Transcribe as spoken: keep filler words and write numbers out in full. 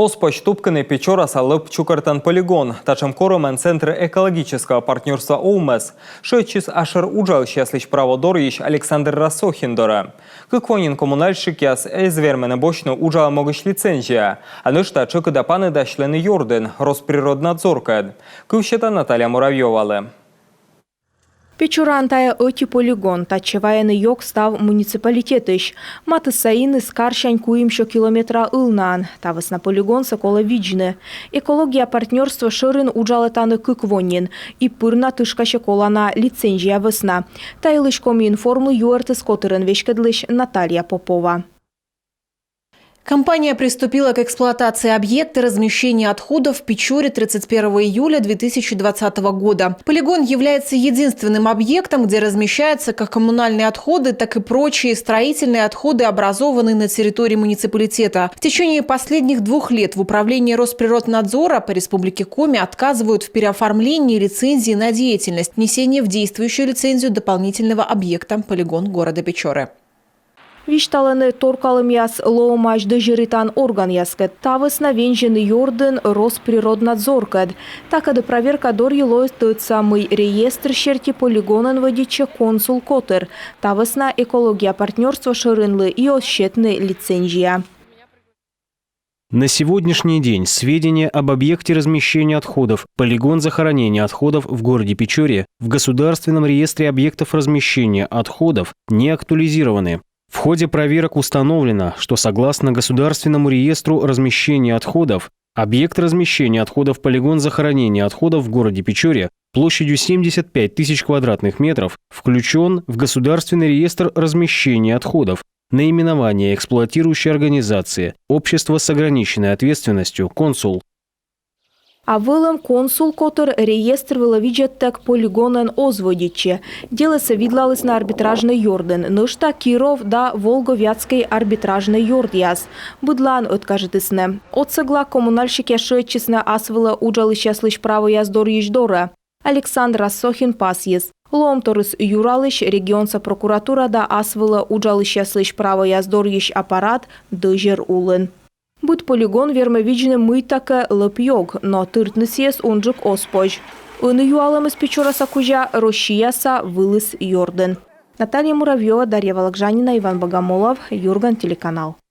Оз позь тупкыны Печораса лӧп чукӧртан полигон. Татшӧм корӧмӧн Центр экологического партнёрства овмӧс шыӧдчис асшӧр уджалысьяслысь право дорйысь Александр Рассохин дорӧ. Кык во нин коммунальщикъяс эз вермыны босьтны уджалӧм могысь лицензия, а нӧшта тшӧкыда паныдасьлыны ёрдын Росприроднадзоркӧд. Кыв сета Наталья Муравьёвалы. Печораын тайӧ ӧти полигон, татчӧ вайӧны ёг став муниципалитетысь. Матысса иныс карсянь куимсё километра ылнаын. Та вӧсна полигонсӧ колӧ видзны. Экология партнёрство шӧрин уджалӧ тані кык во нин. И пыр на тышкасьӧ колана лицензия вӧсна. Та йылысь Комиинформлы юӧртіс котырӧн веськӧдлысь Наталья Попова. Компания приступила к эксплуатации объекта размещения отходов в Печоре тридцать первого июля две тысячи двадцатого года. Полигон является единственным объектом, где размещаются как коммунальные отходы, так и прочие строительные отходы, образованные на территории муниципалитета. В течение последних двух лет в Управлении Росприроднадзора по Республике Коми отказывают в переоформлении лицензии на деятельность, внесении в действующую лицензию дополнительного объекта полигон города Печоры. Висьталӧны торкалӧмъяс лоӧмаӧсь дӧзьӧритан органъяскӧд. Та вӧсна вензьӧны ёрдын Росприроднадзоркӧд. Такӧд проверка дорйи лои тӧдса, мый реестр серти полигонӧн вӧдитчӧ «Консул» котыр. Та вӧсна экология партнёрство шӧринлы и оз сетны лицензия. На сегодняшний день сведения об объекте размещения отходов «Полигон захоронения отходов» в городе Печоре в Государственном реестре объектов размещения отходов не актуализированы. В ходе проверок установлено, что согласно Государственному реестру размещения отходов, объект размещения отходов «Полигон захоронения отходов» в городе Печоре площадью семьдесят пять тысяч квадратных метров включён в Государственный реестр размещения отходов. Наименование эксплуатирующей организации — общество с ограниченной ответственностью «Консул». А вӧлӧм «Консул» котыр реестр вылӧ видзӧдтӧг полигонӧн оз вӧдитчы. Делӧсӧ видлалісны арбитражнӧй ёрдын. Нӧшта Киров да Волго-Вятскӧй арбитражнӧй ёрдъяс. Быдлаын ӧткажитісны. Отсӧгла коммунальщикъяс шыӧдчисны ас вылӧ уджалысьяслысь правояс дорйысь дорӧ. Александр Рассохин пасйис: лоӧмторйыс юралысь, регионса прокуратура да ас вылӧ уджалысьяслысь правояс дорйысь аппарат дӧзьӧр улын. Быд полигон вермӧ видзны мыйтакӧ лӧп ёг, но тыртны сійӧс унджык оз позь. Ӧні юалӧмыс Печораса кузя Россияса вылыс ёрдын. Наталья Муравьёва, Дарья Вологжанина, Иван Богомолов, «Юрган» телеканал.